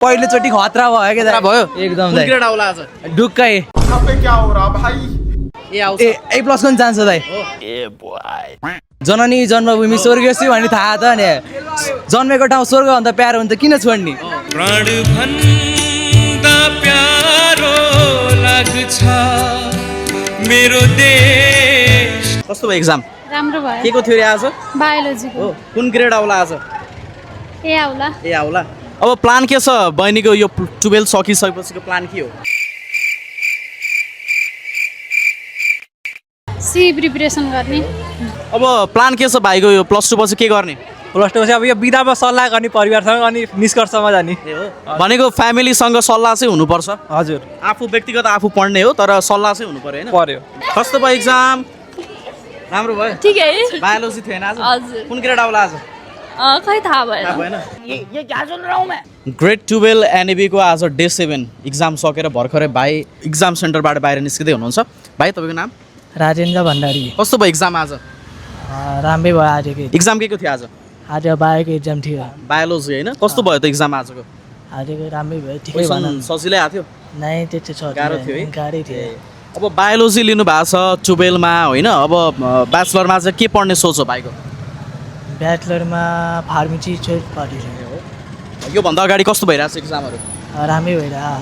पहिलोचोटि खतरा भयो के दाइ भयो एकदम कुन दाइ ग्रेड आउला आज ढुक्कै ए आउँछ ए प्लस पनि जान्छ दाइ जननी जन्मभूमि स्वर्गसी भन्ने थाहा त नि जन्मेको ठाउँ स्वर्ग भन्दा प्यारो हुन्छ किन छोड्ने प्राण भन्दा प्यारो लाग्छ मेरो देश। कस्तो भयो एक्जाम राम्रो भयो के को थियो रे आज बायोलोजीको हो कुन ग्रेड आउला आज ए आउला ए आउला अब प्लान के छ बहिनीको यो 12 सकिसकेपछिको प्लान के हो सी प्रिपरेसन गर्ने अब प्लान के छ भाइको यो +2 पछि के गर्ने प्लस टू पछि अब यो बिदामा सल्लाह गर्ने परिवारसँग अनि निष्कर्षमा जाने भनेको फ्यामिलीसँग सल्लाह चाहिँ हुनुपर्छ हजुर आफू व्यक्तिगत आफू पढ्ने हो तर सल्लाह चाहिँ हुनु पर्यो होइन पर्यो कस्तो भयो एक्जाम राम्रो भयो ठिकै बायोलोजी थिएन आज हजुर। कुन ग्रेड आउला आज खै थाहा भएन ग्रेड 12 एनएबी को आज डे 7 एक्जाम सकेर भर्खरै भाइ एक्जाम सेन्टरबाट बाहिर निस्किँदै हुनुहुन्छ भाइ तपाईँको नाम राजेन्द्र भण्डारी कस्तो भयो एक्जाम आज राम्रै भयो आजको एक्जाम के को थियो आज आज बायोको इक्जाम थियो बायोलोजी होइन कस्तो भयो त एक्जाम आजको आजको राम्रै भयो ठिकै क्वेसन भनौँ सजिलै आएको थियो नै त्यति छ गाह्रो थियो है? गाह्रै थियो अब बायोलोजी लिनु भएको छ 12 मा होइन अब ब्याचलरमा चाहिँ के पढ्ने सोच हो भाइको ब्याचलरमा फार्मेसी चोइस पढिरहेको योभन्दा अगाडि कस्तो भइरहेको छ एक्जामहरू राम्रै भइरहेको